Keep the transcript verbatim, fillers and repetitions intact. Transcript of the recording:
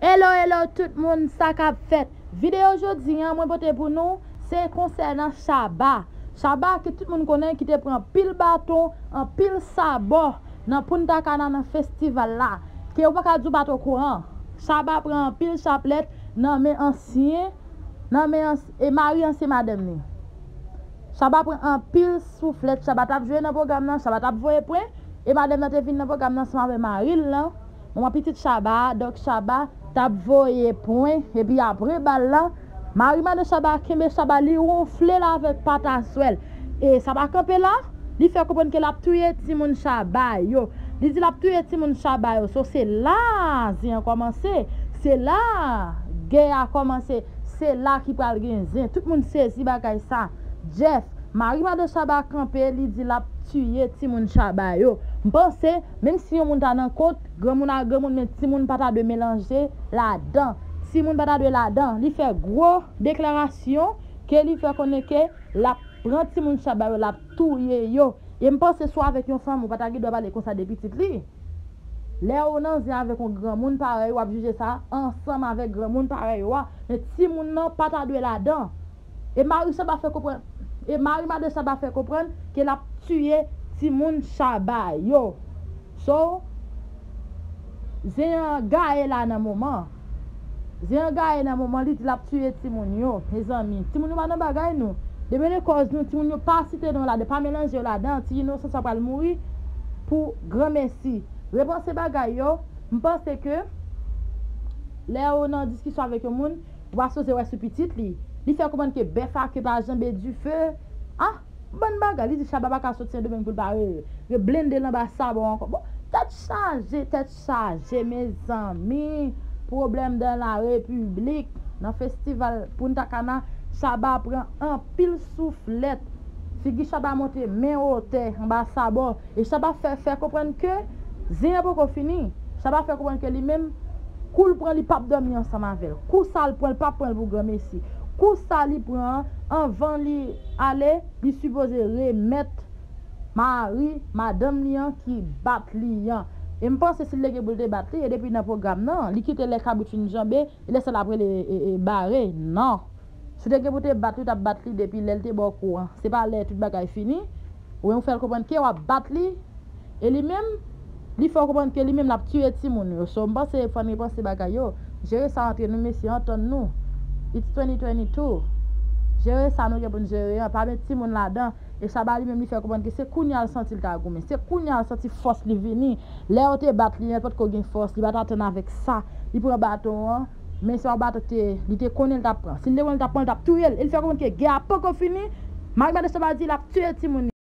Hello, hello tout moun, sa k ap fèt? Videyo jodi a mwen pote pou nou, se konsènan Shabba. Shabba ke tout moun konnen ki te pran anpil baton, anpil sabò nan Punta Cana nan festival la. Ke ou pa ka di w pa t okouran. Shabba pran anpil chaplèt nan men ansyen, nan men ans-, e mari ansyen madanm li. Shabba pran anpil souflèt, Shabba t ap jwe nan pwogram nan, Shabba t ap voye pwen, e madanm nan te vin nan pwogram nan ansanm avè mari l lan, manman pitit Shabba a, donk Shabba t ap voye pwen, epi apre bal la, mari madan Shabba kenbe Shabba, li wonfle l avèk pataswèl. E sa pa kanpe la, li fè konprann ke l ap touye timoun Shabba yo. Li di l ap touye timoun Shabba yo. So, se la zen an kòmanse. Se la gè a kòmanse. Se la ki pral gen zen. Tout moun sezi bagay sa. Jeff, mari madan Shabba kanpe, li di l ap tiye timoun Shabba yo. M panse, menm si yon moun ta nan kont, granmoun a granmoun, men timoun pa ta dwe melanje ladan. Timoun pa ta dwe ladan. Li fè gwo deklarasyon ke li fè konnen ke l ap pran timoun Shabba yo, l ap touye yo. E m panse si w avèk yon fanm, ou pa ta gen dwa pale konsa de pitit li. Lè ou nan zen avèk yon granmoun parèy, w ap jije sa ansanm avèk granmoun parèy ou a. Men timoun nan pa ta dwe ladan. E mari Shabba fè konprann, e mari madan Shabba fè konprann ke l ap tiye timoun Shabba yo. So, zen an gaye la nan moman. Zen an gaye nan moman, li di l ap tiye timoun yo, mezanmi. Timoun yo pa nan bagay nou. Demen de kòz nou, timoun yo pa site non ladan, pa melanje yo ladan, ti inosan sa pral mouri pou granmesi. Repanse bagay yo, m panse ke lè ou nan diskisyon avèk yon moun, ou pa sipoze wè sou pitit li. Li fè konprann ke bèf a ke pa janbe dife. Ah, bann bagay, li di Shabba pa ka soti Sendomeng pou l pa re, re blende l anba sabò ankò. Bon, tèt chaje, tèt chaje, mezanmi. Pwoblèm dans la République. Nan festival Punta Cana, Shabba pran anpil souflèt. Figi Shabba monte men wotè anba sabò. E Shabba fè, fè konprann ke zen an poko fini. Shabba fè konprann ke li menm, kou l pran, li p ap dòmi ansanm avè l. Kou sa l pran, l p ap pran l pou granmesi. Kou sa li pran an, anvan li ale, li sipoze remèt mari madanm li an ki bat li an. E m panse si l te gen pou l te bat li, e depi nan pwogram nan, li kite lè kabrit fin janbe, e lè sa l ap rele, e, e, bare. Non. Si w te gen pou te bat li, w t ap bat li depi lè l te ba w kou an. Se pa lè tout bagay fini. Oubyen ou fè l konprann ke w ap bat li. E li menm, li fè w konprann ke li menm l ap tiye timoun yo. So, m panse fò n repanse bagay yo. Jere sa antre nou, mesye, antann nou. It's twenty twenty-two. Jere sa nou gen pou n jere an. Pa met timoun ladan. E Shabba li menm li fè konprann ke se kounye a l santi l ta goumen. Se kounye a l santi fòs li vini. Lè yo te bat li an, li potko gen fòs, li pa t atann avèk sa. Li pran baton an, men se yon baton ke li te konnen l t ap pran. Si l te konnen l t ap pran, l t ap touye l. E li fè konprann ke gè a poko fini. Mari madan Shabba di l ap tiye timoun yo.